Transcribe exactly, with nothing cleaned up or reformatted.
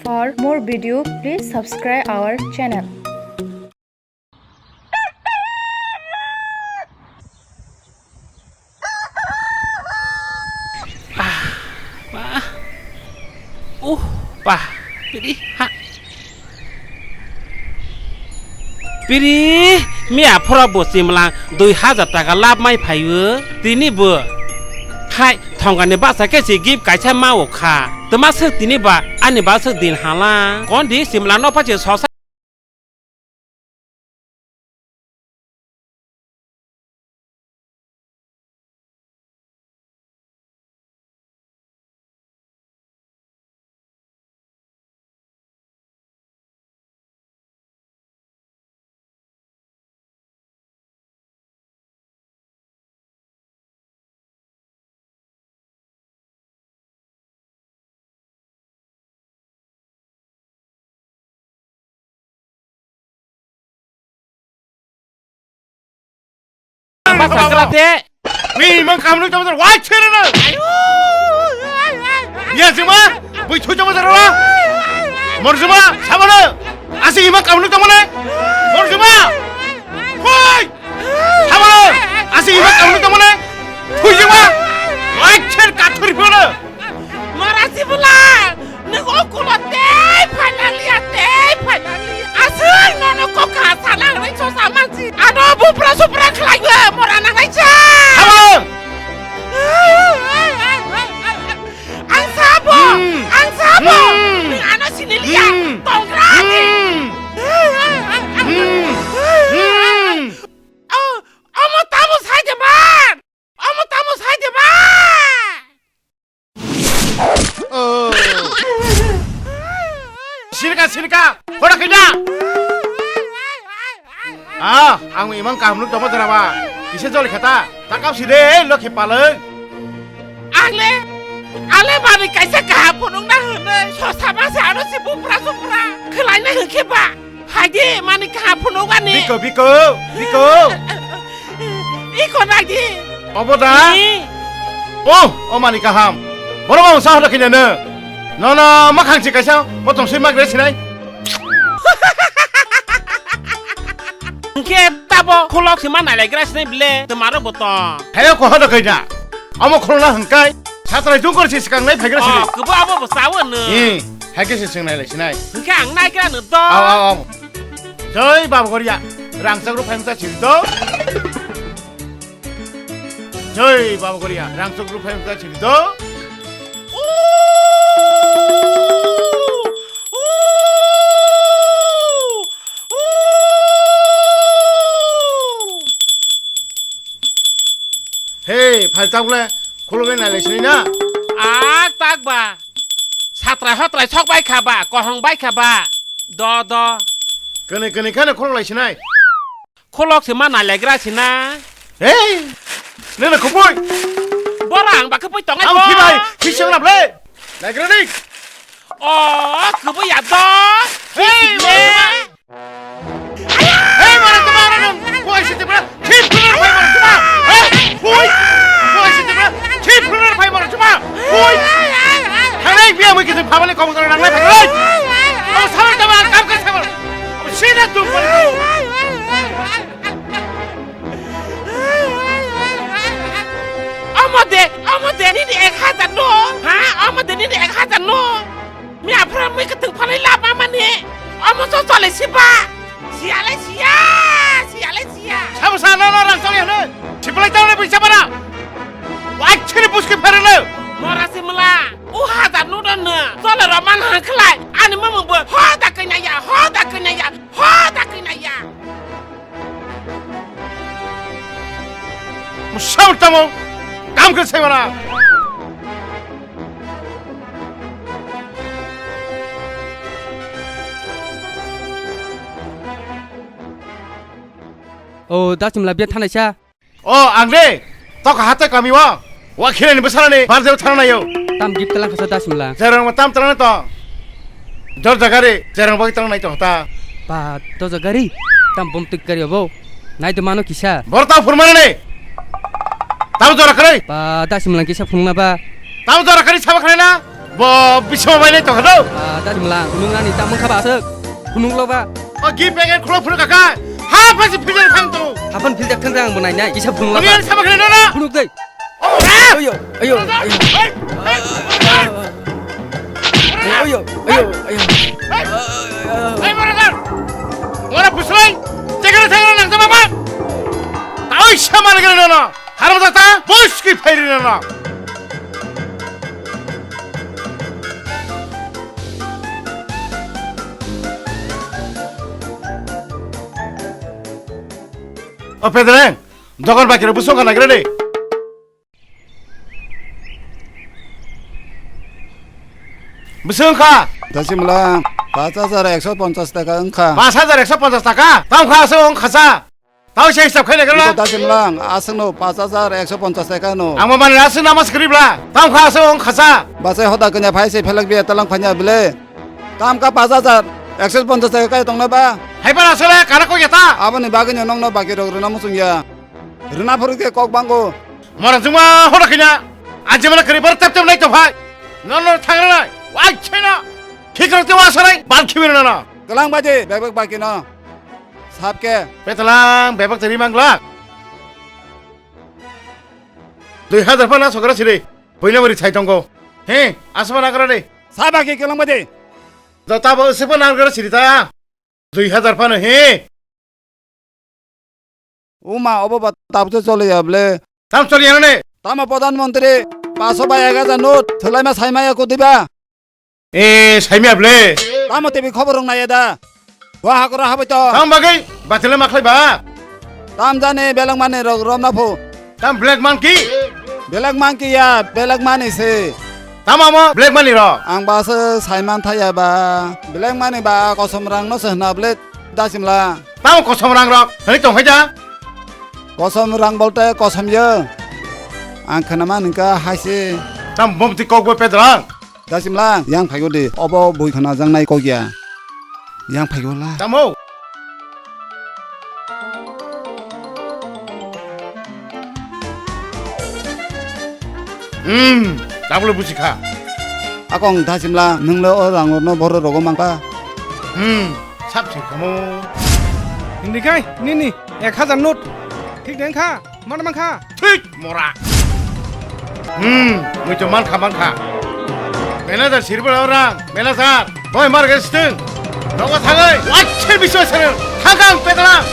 For more video, please subscribe our channel. Ah, pa. Uh, pa. Piri, ha. Piri, miya phora bo simlang dui hajar taka lab mai phaio. Tini bo. Hai, thongani basa khe si gift kaisa ma o kha. Tama swk tini ba, ani ba swk din hala. Kon di simlang no pache sosa. Basa chwla te. Ni imang kamnuk tamo jar wai chere na. Ya jima, bui thu tamo jar wa. Mor jima, sabana. Asi imang kamnuk tamo ne. Mor jima. Hoi. Sabana. Asi imang kamnuk tamo ne. Thu jima. Wai cher kathur phono. Mara sibula, nung o kulo tei phainaliya, tei phainaliya. Aswk nono kokha sana hwnwi sosa mansi. Ano bupra supra khlaiwi mora nangnaisa. Habo! Ang sabo, Hmm. ang sabo. Hmm. Nung ano siniliya, Hmm. tongra di. Hmm. Hmm. Hmm. Oh, omo tamo sai de man. Omo tamo sai de ba! Oh. Sinika, sinika, hora khaina. Ah, ang imang kaham nuk tamo jora ba. Kisa jol khata, takap side, lo khe paleng. Ang le, ang le bani kaisa kaham phunuk na hwnwi, sosa masa ano si bupra supra, khwlai na hwnkhe ba. Phaidi, mani kaha phunukani. Biko, biko, biko. Iko naidi. Obo da? Ni. Oh, o mani kaham. Borok ang sa hoda kanya no. Nono makhang si kaisa, botong si magre sinai. Hwnkhe tabo khulok si ma nai lai gra sinai bile, twmaro botong. Hayo ko hoda kanya. Amo khulok na hwngkai. Satrai dungkor si swkang nai phaigra sini. Oh, kubo abo bo sawo no. Eh, hai khe se swngnai lai sinai. Hwnkhe ang naigra no to. Aw, aw, aw. Joi Baba Goria, rangchak rok phai msa chiri to. Joi Baba Goria, rangchak rok phai msa chiri to. Hey, phai chak le, khulugwi nai lai sini na. Ah, tak ba. Satrai hotrai sok bai kha ba, kohong bai kha ba. Do, do. Kene, kene khane khuluk lai sinai. Khulok se ma nai lai gra sina. Hey, nene khupui. Bora ang ba khupui tongai. Ang bo. Khibai, khisang na ble. Lai gra ni. Oh, khupui ya do. Hey, Khipne. Hey, mara tuma, mara tuma. Koi se tibra. Khip tuma, koi mara tuma. Hey, koi. Koi se tibra. Khip tuma, koi mara tuma. Koi. Hanai biya mui kitu phabani kom kara nangnai phabani. Oh, sabar tama, kam ka sabar. Oh, sina tum pali. Omo de, omo de nini ek hajar no. Ha, omo de nini ek hajar no. Mi aphra mui kwthwng phalai lama mani. Omo so chole siba. Siya le siya, siya le siya. Sabo sa no no rang chole no. Siplai tang le bisa bara. Wai chini buski phere no. Mora simla. U hajar no don no. Chole roman hangkhlai. Ani mamung bo. Ho da kanya ya, ho da kanya ya, ho da kanya ya. Musam tamo kam khe sai mana. O, dasim labia thanaisa. O, ang de. Tok hatai kami wa. Wa khirani bwsarani barjak thana nayo. Tam gift talang khasa da simla. Jerang ma tam talang to. Dor jagari jerang bagi talang nai to ta. Ba to jagari. Tam bom tik kari obo. Nai to mano kisa. Bor ta phurmani ni. Tam jora kari. Ba da simla kisa phungna ba. Tam jora kari saba kari na. Bo bisma bai nai tongkha do. Ah, da jumlang, phunuk nani tamung kha ba aswk. Phunuk lo ba. O gi packet khulo phunuk kha kha. Ha phasi philter thang to. Hapan philter thang thang bo nai nai, isa phunuk lo ba. Phunuk sama khale no na. Phunuk dei. Oh, ah! Ayo, ayo, ayo. Hey, hey. Ayo, ayo, ayo. Hey, hey, maragar. Ora buslai. Chekara thang nang jama ba. Tao isa maragar no na. Haram jata, bos ki phairi no na. O Pedreng, dogan bakiro busong kana gre de. Busong kha. Dasimla, paanch hajar ekso ponchas taka wngkha. Paanch hajar ekso ponchas taka? Tam kha aswk wng khasa. Tao se hisab khaina gana. Iko dasimlang, aswkno paanch hajar ekso ponchas taka no. Ang mamani aswk nama script la. Tam kha aswk wng khasa. Basai hoda kanya phai se phelak biya talang phanya bile. Tam ka paanch hajar ekso ponchas taka kai tongna ba. Hai para sole kana ko yata. Aboni bagwi no nongno baki rok rwna muchung ya. Rwna phuru ke kok bango. Mora juma hoda khina. Ajemana kari bar tap tap nai to phai. No no thangra nai. Wai chena. Khikro te wa sarai ban khibir na na. Kalang baje bek bek baki no. Sabke. Petalang bebak teri mangla. Dui hajar pana sokra siri. Poila bari chai tongo. He, asma nagra de. Sabaki kelang bade. Jota bo sepa nagra siri ta. Dui hajar pana he. Uma obo ba tabse chole ya ble. Tam chole ya ne. Tamo pradhan mantri paso ba ek hajar note thulai ma sai ma ya ko diba. E, saimya ble. Tamo tebi khobor rong naya da. Wa hakora habai to. Tam bagwi batile ma khlai ba. Tam jani belak mani rok romna phu. Tam black monkey. Belak monkey ya, belak mani se. Tam amo black money rok. Ang ba se saiman thaya ba. Black money ba kosom rang no se hna ble dasimla. Tam kosom rang rok. Hani tong khaja. Kosom rang bolte kosom ya. Ang khnama ningka haise. Tam bomti kok bo pedrang. Dasimla, yang phaigo di. Obo bui khna jang nai kok ya. Yang phaigo la. Tamo. Hmm, tablo buji kha. Akong dasimla, nunglo o rang no boro rogo mangka. Hmm, sap sing kamo. Hindi kai, nini, ek hajar note. Thik deng kha, mana mang kha. Thik mora. Hmm, mui to mankha mankha. Manager sirbo orang, manager. Boy mar gas ting. Nogo thangai. Wacche biswa sir. Thangang pedala.